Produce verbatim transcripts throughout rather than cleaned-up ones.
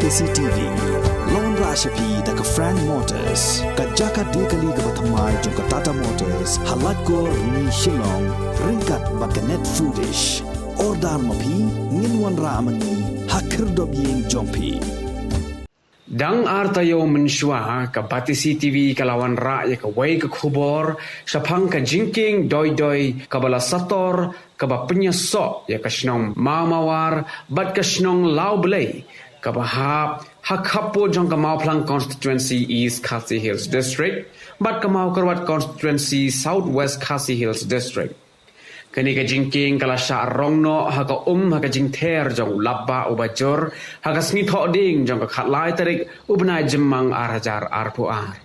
C T V. Lawan rah sha phi da ka Frank Motors, ka jaka de kali kaba thymmai jong ka Tata Motors ha Laitkor, Ni, Shillong, ryngkat bad ka Net Foodish. Order ma phi, ngin wanrah ma ngi ha khyrdop ïing jong phi. Dang ar taïew mynshuwa, ka Batesi TV ka la wanrah ïa kawei ka khubor shaphang ka jingkieng doi doi kaba la sator, kaba pynïasoh ïa ka shnong Mawmawar bad ka shnong Lawblei, kaba hap ha khappud jong ka Mawphlang Constituency, East Khasi Hills District, bad ka Mawkyrwat Constituency, South West Khasi Hills District. Kane ka jingkieng ka la shah rong noh ha ka um ha ka jingther jong u lapbah uba jur ha ka sngi Thohdieng jong ka khatlai tarik u bnai Jymmang ar hajar arphew ar.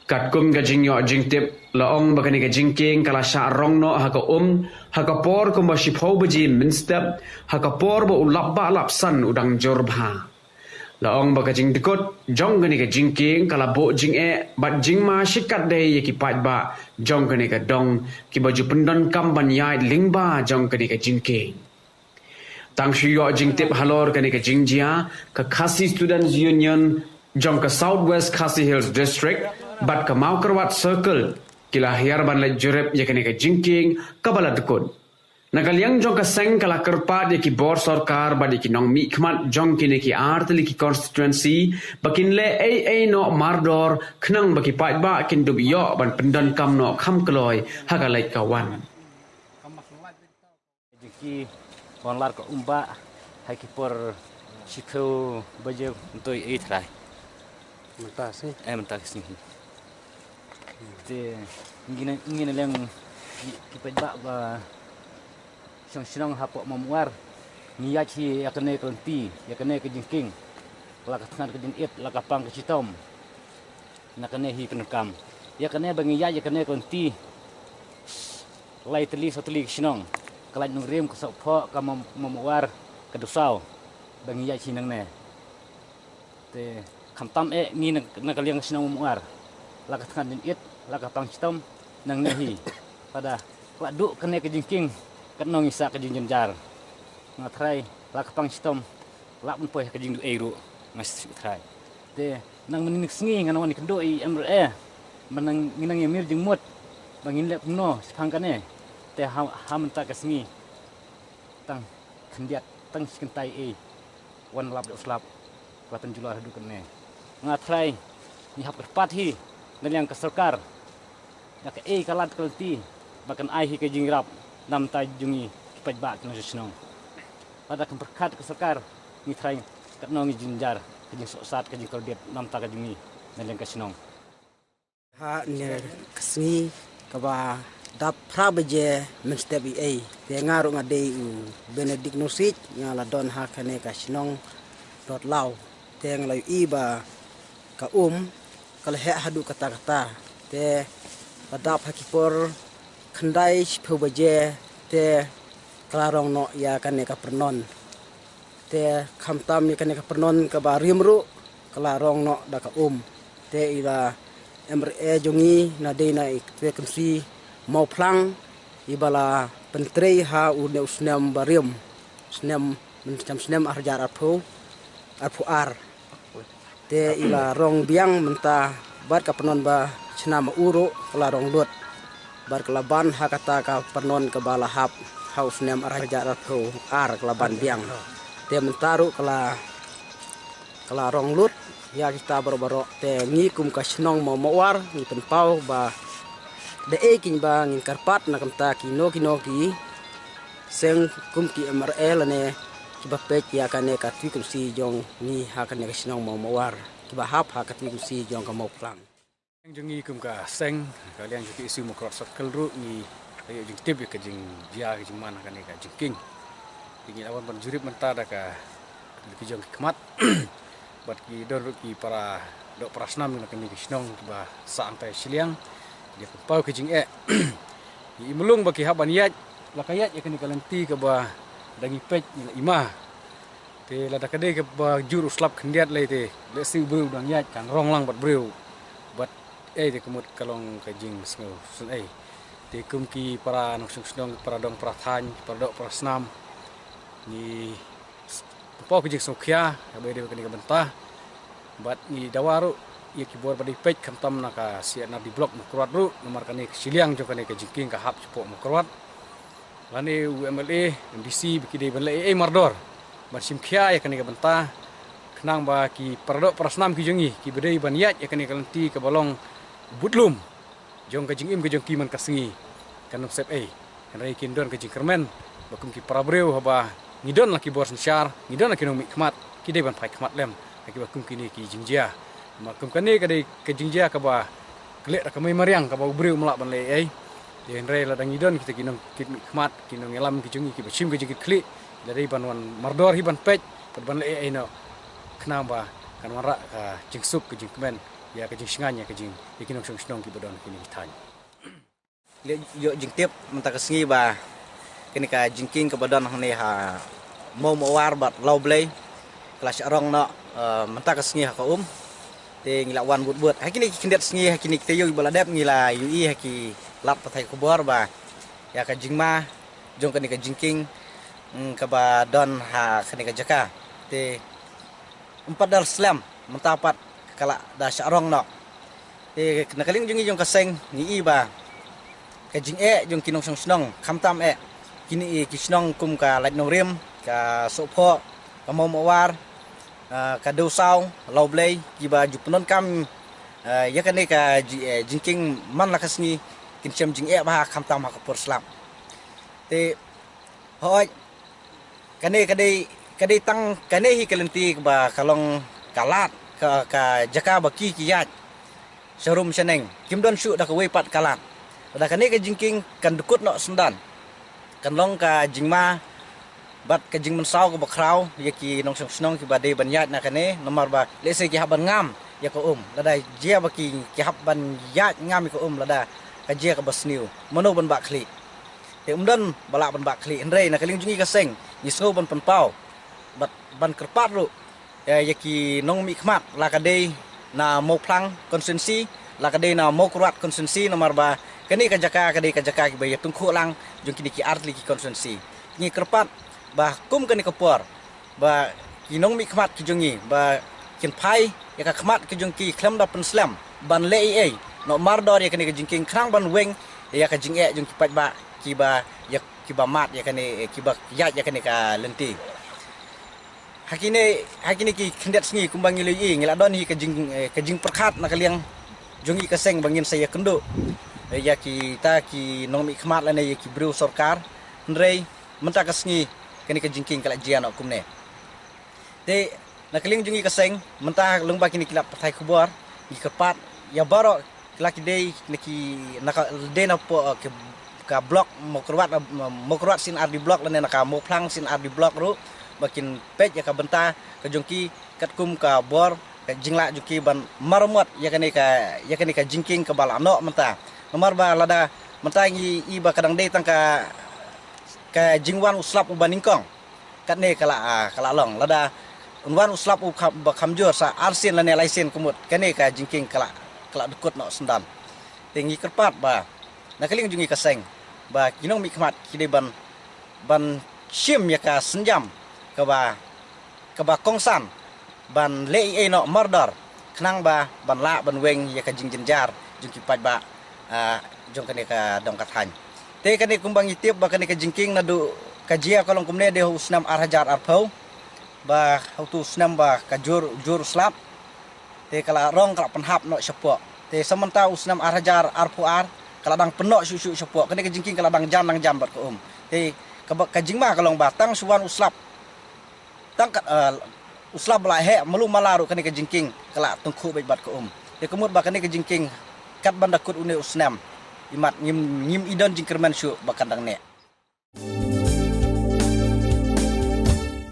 Katkum ka jingïoh jingtip, la ong ba kane ka jingkieng ka la shah rong noh ha ka um ha ka por kumba shiphew baje mynstep, ha ka por ba u lapbah lapsan u dang jur bha. La ong ba ka jingdkut jong kane ka jingkieng ka la buh jingeh bad jingma shikatdei ïa ki paidbah jong kane ka dong, kiba ju pyndonkam ban ïaid lyngba jong kane ka jingkieng. Tang shu ïoh jingtip halor kane ka jingjia, ka Khasi Students Union jong ka South West Khasi Hills District bad ka Mawkyrwat Circle ki la hiar ban leit jurip ïa kane ka jingkieng kaba la dkut. Na ka liang jong ka seng ka la kyrpad ïa ki bor sorkar bad ïa ki nongmihkhmat jong kine ki artylli ki constituency ba kin leh ei ei noh mardor, khnang ba ki paidbah kin dup ïoh ban pyndonkam noh kham kloi ha ka leit ka wan. Jingkieng wan lar ka umbah ha ki por shiphew baje myntoi, eh, trai. Mynta sngi. Eh, mynta sngi. Te ngi na, ngi na liang ki, ki paidbah ba shong shnong hapoh Mawmawar, ngi ïaid hi ïa kane ka lynti, ïa kane ka jingkieng. La ka thngan ka jingit, la ka pang ka shitom. Na kane hi pyndonkam ïa kane ba ngi ïaid ïa kane ka lynti. Lai tylli saw tylli ka shnong, ka Laitumkhrah, ka Sohphoh, ka Mawmawar, ka Duhsaw, ba ngi ïaid hi nangne. Te khamtam eh ngi na, na ka liang ka shnong Mawmawar, la ka thngan jingit, la ka pang shitom nangne hi. Lada ka la duh kane ka jingkieng, katno ngi sah ka jingjynjar. Nga trai, la ka pang shitom, lah ban poi ha ka jingduh ei ruh, nga shu trai. Te nang mynne ka sngi ngan wan ïakynduh ïa i M R A, mynne ngi nang ïamir jingmut ba ngin leh kumno shaphang kane. Te ha, ha mynta ka sngi tang khyndiat, tang shi kynta ei, wan lap da u slap, ka la pynjulor haduh kane. Nga trai, ngi hap kyrpad hi na liang ka sorkar, da kaei ka lad ka lynti ba kan ai hi ka jingïarap na bynta jong ngi ki paidbah ki nongshong shnong. Lada kam pyrkhat ka sorkar, ngi trai katno ngi jynjar, ka jingsohsat, ka jingkordit na bynta ka jong ngi na liang ka shnong. Ha kane ka sngi kaba dap phra baje mynstep ei ei, te nga ruh nga dei u Benedict Nusik, nga la don ha kane ka shnong Dotlaw. Te nga la ïohi ba ka um ka la heh haduh katta katta. Te la dap ha ki por khyndai shiphew baje, te ka la rong noh ïa kane ka pyrnon. Te khamtam ïa kane ka pyrnon kaba rim ruh ka la rong noh da ka um. Te i la M R A jong ngi na dei na i Twe Kynsi Mawphlang, iba la pyntrei ha une u snem ba rim, snem, mynshem snem ar hajar arphew, arphew ar. Te i la rong biang mynta bad ka pynnon ba shna ma u ruh ka la rong lut. Bad ka la ban ha kata ka pynnon kaba la hap ha u snem ar hajar arphew ar, ka la ban biang. Te mynta ruh ka la, ka la rong lut ïa kita baroh baroh. Te ngi kum ka shnong Mawmawar ngi pynpaw ba da ei keiñ ba ngin kyrpad na ka bynta kino kino ki seng kum ki M R A lane kiba peit ïa kane ka Twe Kynsi jong ngi ha kane ka shnong Mawmawar, kiba hap ha ka Twe Kynsi jong ka Mawphlang. Jong ngi kum ka seng, ka liang jong ki S U Mawkyrwat Circle ruh ngi la ïoh jingtip ïa ka jingjia ka jingman ha kane ka jingkieng. Te ngi la wan ban jurip mynta da ka, ki jong ki khmat. Bad ki don ruh ki para doh para snam na kane ka shnong kiba sah hangtai shiliang. Ki la pynpaw ka jingeh ïa i Mulung ba ki hap ban ïaid, la ka ïaid ïa kane ka lynti kaba da ngi peit ngi la i ma. Te lada ka dei kaba jur u slap khyndiat lei te, lehse u briew u dang ïaid kan rong lang bad briew. Bad ei te ka mut ka long ka jingsngew sngewsih. Te kum ki para nongshong shnong, para dong para thaiñ, para doh para snam, ngi Pynpaw ka jingsngewkhia kaba ïadei bad kane ka bynta. Bad ngi dawa ruh ïa ki bor ba dei peit khamtam na ka C and RD Block Mawkyrwat ruh, namar kane ka shiliang jong kane ka jingkieng ka hap shapoh Mawkyrwat. Lane u MLA, MDC ba ki dei ban leh ei ei mardor ban shim khia ïa kane ka bynta, khnang ba ki paradoh parasnam ki jong ngi kiba dei ban ïaid ïa kane ka lynti kaba long budlum jong ka jingim ka jong ki man ka sngi, kan ym sep ei. Hynrei kin don ka jingkyrmen ba kum ki para briew, haba ngi don la ki bor synshar, ngi don la ki nongmihkhmat, ki dei ban phai khmat lem ha kiba kum kine ki jingjia. Namar kum kane ka dei ka jingjia kaba khleh da ka mei mariang, kaba u briew um lah ban leh ei ei. Te hynrei lada ngi don kita ki nongkit mihkhmat, ki nongïalam ki jong ngi kiba shim ka jingkitkhlieh, la dei ban wan mardor hi ban peit bad ban leh ei ei noh, khnang ba kan wanrah ka jingsuk ka jingkmen ïa ka jingshngaiñ ïa ka jing, ïa ki nongshong shnong kiba don ha kine ki thaiñ. Leh ïoh jingtip mynta ka sngi ba kane ka jingkieng kaba don hangne ha Mawmawar bad Lawblei ka la shah rong noh, eh, mynta ka sngi ha ka um. Te ngi la wan bud bud ha kine ki khyndiat sngi, ha kine ki taïew ba la dep, ngi la ïohi ha ki lad pathai khubor ba ïa ka jingma jong kane ka jingkieng, mm, kaba don ha kane ka jaka. Te ym pat da slem, mynta pat ka la da shah rong noh. Te na ka liang jong ngi jong ka seng ngi i ba ka jingeh jong ki nongshong shnong, khamtam eh kine ki shnong kum ka Laitnongrim, ka Sohphoh, ka Mawmawar, ah, ka Dewsaw, Lawblei, kiba ju pyndonkam, ah, ïa kane ka ji-, eh, jingkieng man la ka sngi, kin shem jingeh bha khamtam ha ka por slap. Te hooid, kane ka dei, ka dei tang kane hi ka lynti ba ka long ka lad, ka, ka jaka ba ki ki ïaid sharum shaneng, kim don shuh da kawei pat ka lad. Da kane ka jingkieng kan dkut noh syndon, kan long ka jingma bad ka jingmynsaw kaba khraw ïa ki nongshong shnong kiba dei ban ïaid na kane, namar ba lehse ki hap ban ngam ïa ka um. Lada jia ba ki, ki hap ban ïaid ngam ïa ka um, lada ka jia kaba sniew, mano ban bah khlieh? Te ym don ba lah ban bah khlieh, hynrei na ka liang jong ngi ka seng ngi sngew ban pynpaw bad ban kyrpad ruh, eh, ïa ki nongmihkhmat, la ka dei na Mawphlang constituency, la ka dei na Mawkyrwat constituency, namar ba kane ka jaka ka dei ka jaka kiba ïa tyngkhuh lang jong kine ki artylli ki constituency. Ngi kyrpad ba kum kane ka por ba ki nongmihkhmat ki jong ngi ba kin phai ïa ka khmat ka jong ki khlem da pynslem ban leh ei ei noh mardor ïa kane ka jingkieng, khnang ban weng ïa ka jingeh jong ki paidbah kiba ïa, kiba mad ïa kane, kiba ïaid ïa kane ka lynti. Ha kine, ha kine ki khyndiat sngi kumba ngi la ïohi, ngi la don hi ka jing, eh, ka jingpyrkhat na ka liang jong ngi ka seng ba ngin sa ïakynduh, eh, ïa kita ki nongmihkhmat lane ïa ki briew sorkar. Hynrei mynta ka sngi kane ka jingkieng ka la jia noh kumne. Te na ka liang jong ngi ka seng mynta, lyngba kine ki lad pathai khubor, ngi kyrpad ïa baroh ki la ki dei na ki, na ka dei na poh, eh, ki, ka block Mawkyrwat, eh, Mawkyrwat C and RD Block lane na ka Mawphlang C and RD Block ruh, ba kin peit ïa ka bynta ka jong ki katkum ka bor ka jinglah jong ki ban maramot ïa kane ka, ïa kane ka jingkieng kaba la noh mynta. Namar ba lada mynta ngi i ba ka dang dei tang ka, ka jingwan u slap uba nyngkong, katne ka la, ah, ka la long. Lada un wan u slap u kham, ba kham jur sa arsien lane laisien ka mut, kane ka jingkieng ka la, ka la dkut noh syndon. Te ngi kyrpad ba na ka liang jong ngi ka seng ba ki nongmihkhmat ki dei ban, ban shim ïa ka sienjam kaba, kaba kongsan ban leh ei ei noh mardor, khnang ba ban lah ban weng ïa ka jingjynjar jong ki paidbah, ah, jong kane ka dong ka thaiñ. Te kane kumba ngi tip ba kane ka jingkieng naduh ka jia ka long kumne dei ha u snem ar hajar arphew, ba ha utu u snem ba ka jur, jur u slap. Te ka la rong ka la pynhap noh shapoh. Te sa mynta u snem ar hajar arphew ar ka la dang pynnoh shuh shuh shapoh. Kane ka jingkieng ka la dang jan, dang jan bad ka um. Te kaba, ka jingma ka long ba tang shu wan u slap, tang kat, eh, u slap ba la heh malu mala ruh kane ka jingkieng ka la tyngkhuh beit bad ka um. Te ka mut ba kane ka jingkieng kat ban da kut une u snem, imat ngim, ngim i don jingkyrmen shuh ba kan dang neh.